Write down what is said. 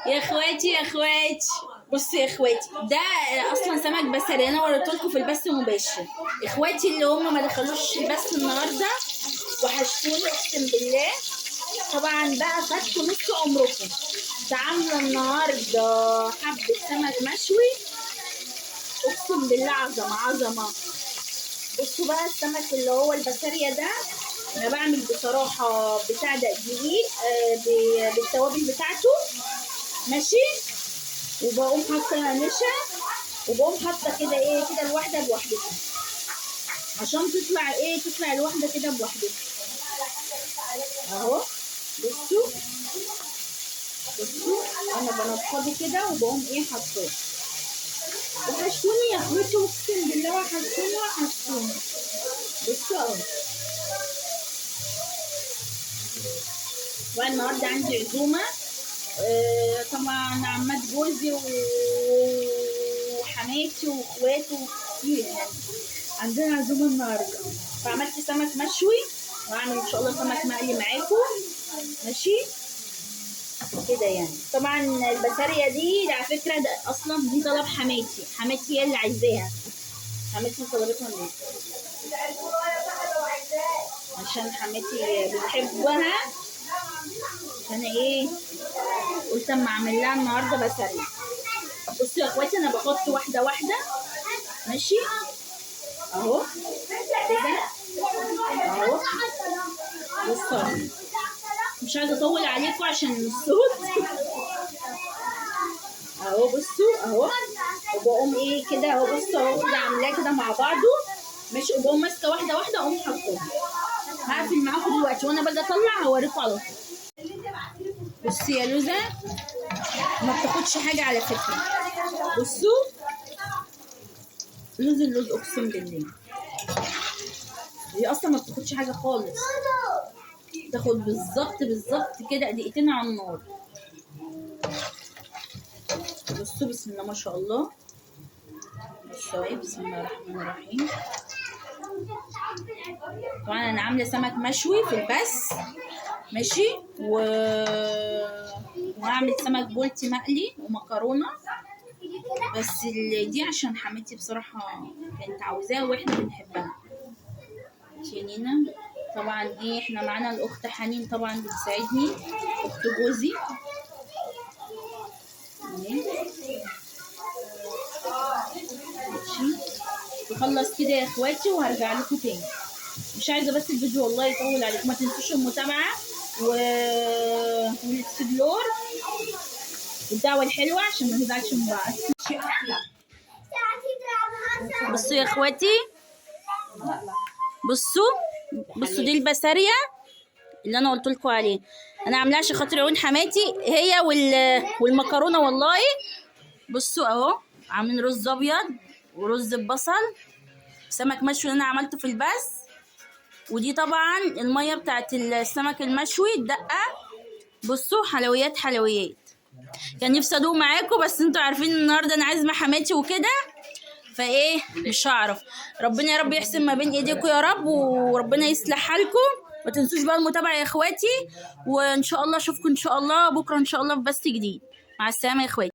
يا اخواتي يا اخواتي، بصوا يا اخواتي، ده اصلا سمك بسري، انا وريته لكم في البث المباشر. اخواتي اللي هم ما دخلوش البث النهارده وحشتوني اقسم بالله. طبعا بقى فاتكم نص عمركم. عامله النهارده حبه سمك مشوي، اقسم بالله عظمه عظمه. بصوا بقى السمك اللي هو البسارية ده، انا بعمل بصراحة بتاع ده دقيق بالتوابل بتاعته، ماشي، وبقوم حاطه نشا، وبقوم حاطه كده ايه كده الواحدة بوحدتها عشان تطلع ايه، تطلع الواحدة كده بوحدتها اهو. بصوا بصوا انا بنفضه كده وبقوم ايه حاطاه. وحشتوني يا اخواتي اقسم بالله، وحشتوني وحشتوني. بصوا اهو. والنهارده عندي عزومة، طبعا عمات جوزي وحماتي واخواته كتير، يعني عندنا عزومة النهارده. فعملت سمك مشوي، وهعمل ان شاء الله سمك مقلي معاكم، ماشي كده يعني. طبعا البسارية دي على فكرة ده اصلا دي طلب حماتي، حماتي هي اللي عايزاها، حماتي طلبتها مني عشان حماتي بتحبها، فانا ايه قلت اما اعمل لها النهارده بسارية. بصوا يا اخواتي انا بحط واحدة واحدة، ماشي اهو كده اهو. بصوا مش عايزه اطول عليكم عشان الصوت اهو. بصوا اهو، وبقوم ايه كده اهو. بصوا اهو كده عاملاه كده مع بعضه، ماشي، وبقوم ماسكه واحدة واحدة اقوم حاطاها. هقفل معاكم دلوقتي وانا باجي اطلع هوريكم على طول. بصي يا لوزه ما بتاخدش حاجة على فكرة. بصوا لوز اللوز اقسم بالله هي اصلا ما بتاخدش حاجة خالص، تاخد بالظبط بالظبط كده دقيقتين على النار. بصوا بسم الله ما شاء الله، بصوا اهي بسم الله الرحمن الرحيم. طبعا انا عامله سمك مشوي في البث، ماشي، وهعمل سمك بولتي مقلي ومكرونه، بس دي عشان حماتي بصراحة كانت عاوزاها واحنا بنحبها. يا نينا طبعا ايه احنا معانا الاخت حنين طبعا بتساعدني، اخت جوزي. ماشي بخلص كده يا اخواتي وهرجع لكم تاني. مش عايزه بس الفيديو والله يطول عليكم. ما تنسوش المتابعة وال explore والدعوة الحلوة عشان ما نزعلش من بعض. بصوا يا اخواتي، بصوا بصوا دي البسارية اللي انا قلت لكم عليه، انا عاملاها عشان خاطر عيون حماتي هي والمكرونه والله. بصوا اهو عاملين رز ابيض ورز ببصل، سمك مشوي اللي انا عملته في البث، ودي طبعا المية بتاعت السمك المشوي الدقة. بصوا حلويات حلويات، كان نفسي ادوق معاكم بس انتوا عارفين النهارده انا عازمة حماتي وكده، فايه مش هعرف. ربنا يا رب يحسن ما بين ايديكم يا رب، وربنا يصلح حالكم. ما تنسوش بقى المتابعة يا اخواتي، وان شاء الله اشوفكم ان شاء الله بكره ان شاء الله في بث جديد. مع السلامة يا اخواتي.